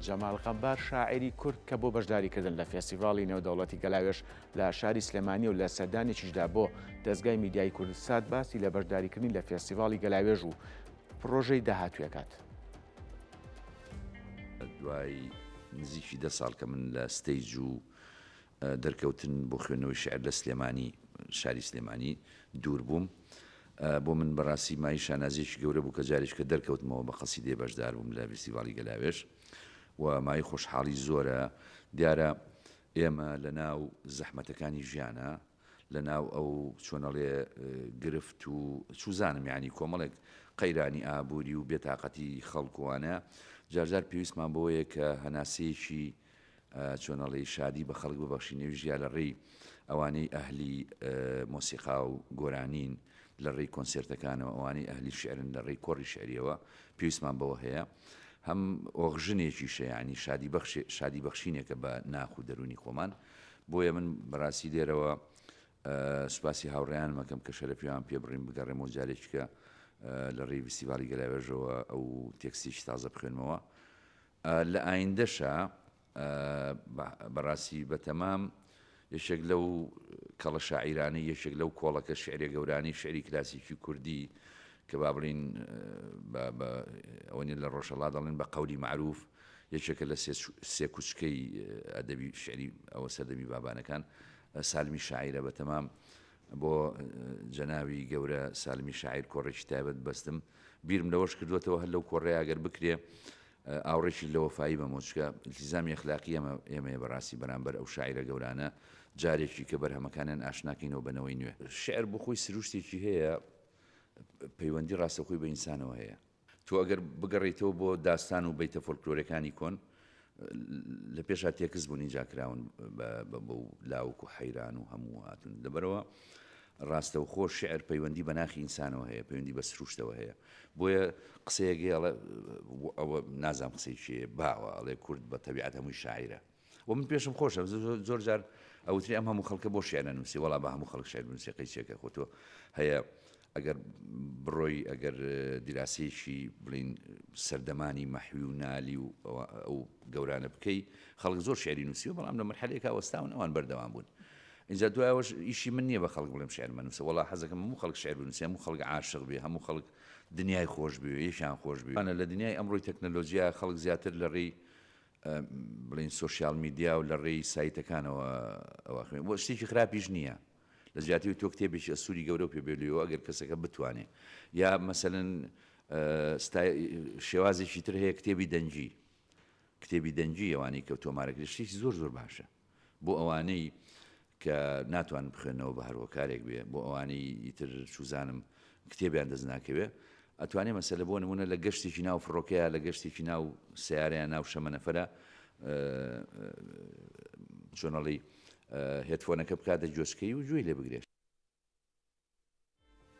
جەمال غەمبار شاعیری کورد کە بۆ بەشداریکردن لە فێستیڤاڵی نێودەوڵەتی گەلاوێژ لە شاری سلێمانی و لە سەردانێکیشدا بۆ دەزگای میدیایی کوردسات باسی لە بەشداریکردنی لە فێستیڤاڵی گەلاوێژ و پڕۆژەی داهاتووی ئەکات. دوای نزیکی دە ساڵ کە من لە stage و دەرکەوتن بۆ خوێندنەوەی شیعر لە سلێمانی، شاری سلێمانی، دوور بووم. بۆ من بەڕاستی مایەی شانازییەکی گەورە بوو کە جارێکیکە دەرکەوتمەوە بە قەسیدەیە بەشدار بووم لە ڤیستیڤاڵی گەلاوێژ و مایەی خۆشحاڵی زۆرە. دیارە ئێمە لە ناو زەحمەتەکانی ژیانا، لە ناو ئەو چۆنەڵێ گرفت و چوزانم یانی کۆمەڵێک قەیرانی ئابووری و بێتاقەتی خەڵک و وانە، جارجار پێویستمان بەوەیە کە هەناسەیەکی چۆن ئەڵێی شادی بە خەڵک ببەخشین ئەویش یا لە ڕێی ئەوانەی ئەهلی مۆسیقا و گۆرانین لە ڕێی کۆنسێرتەکانەوە ئەوانەی ئەهلی شعرن لە ڕێی کۆڕی شعریەوە پێویستمان بەوە هەیە هەم ئۆخژنێکیشە یعنی شادی بەخش شادی بەخشینێکە بە ناخ و دەروونی خۆمان بۆیە من بەڕاستی لێرەوە سوپاسی هاوڕێیانم ئەکەم کە شەرەفیان پێ بڕیم بگەڕێمەوە جارێکیکە لە ڕێی ڤیستیڤاڵی گەلاوێژەوە ئەو تێکستێکی تازە بخوێنمەوە لە ئایندەشا بەڕاستی بەتەمام یەکێک لەو کەڵە شاعیرانەی یەکێک لەو کۆڵەکە شیعرە گەورانەی شیعری کلاسیکی کوردی کە با بڵین ئەوە نیە لە ڕۆژهەڵات دەڵێن بە قەولی مەعروف یەکێکە لە سێ کوچکەی ئەدەبی شیعری ئەوە سەردەمی بابانەکان سالمی شاعیرە بەتەمام بۆ جەناوی گەورە سالمی شاعیر کۆڕێکی تایبەت بەستم بیرم لەوەش کردووەتەوە هەر لەو کۆڕەیە گەر بکرێ ئاوڕێکی لە وەفایی بەمەوە چونکە ئیلتیزامی ئەخلاقی ئێمە ئێمەیە بەڕاستی بەرامبەر ئەو شاعیرە گەورانە جارێکی کە بەرهەمەکانیان ئاشناکەینەوە بە نەوەی نوێ. شیعر بۆ خۆی سروشتێکی هەیە پەیوەندی ڕاستەوخۆی بە ئینسانەوە هەیە. تۆ ئەگەر بگەڕێیتەوە بۆ داستان و بەیتە فۆلکلۆرەکانی کۆن لە پێشا تێکست بوون ئینجا کراون بە بەو لاوک و حەیران و هەموو هاتوون لەبەرئەوە ڕاستەوخۆ شیعر پەیوەندی بە ناخی ئینسانەوە هەیە پەیوەندی بە سروشتەوە هەیە بۆیە قسەیەک هەیە ئەڵێ ئەوە نازانم قسەی کێیە باوە ئەڵێ کورد بە تەبیعەت هەمووی شاعیرە و من پێشم خۆشە زۆر جار ئەوترێ ئەم هەموو خەڵکە بۆ شیعر نەنووسێ وەڵا بە هەموو خەڵک شیعر بنووسێ قەیچێکە خۆ تۆ هەیە ئەگەر بڕۆی ئەگەر دیراسەیەکی بڵین سەردەمانی مەحوی و نالی و ئەو گەورانە بکەی خەڵک زۆر شیعری نووسیوە بەڵام لە مەرحەلەیەکا وەستاون ئەوان بەردەوام بوون ئینجا دوای ئەوەش ئیشی من نییە بە خەڵک بڵێم شیعر مەنووسە وەڵا حەزەکەم هەموو خەڵک شیعر بنووسێ هەموو خەڵک عاشق بێ هەموو خەڵک دنیای خۆش بوێ یەکیان خۆش بوێ لە دنیای ئەمڕۆی تەکنەلۆجیا خەڵک زیاتر لە ڕێی بڵێین social media و لە ڕێی سایتەکانەوە ئەوە خوێن بۆ شتێکی خراپیش نییە لە جیاتی تۆ کتێبێکی ئەستوری گەورە و پێ بێلویەوە ئەگەر کەسەکە بتوانێ یا مەسەلەن شێوازێکی تر هەیە کتێبی دەنگی کتێبی دەنگی ئەوانەی کە تۆمارەکرێت شتێکی زۆر زۆر باشە بۆ ئەوانەی کە ناتوانن بخوێنەوە بە هەر هۆکارێک بێ بۆ ئەوانەی ئیتر چوزانم کتێبیان دەست ناکەوێ ئەتوانێ مەسەلە بۆ نمونە لە گەشتێکی ناو فڕۆکەیە لە گەشتێکی ناو سیارەیە ناو شەمەنەفەرە چۆنەڵی هێدفۆنەکە بکاتە گوێچکەی و گوێی لێ بگرێت.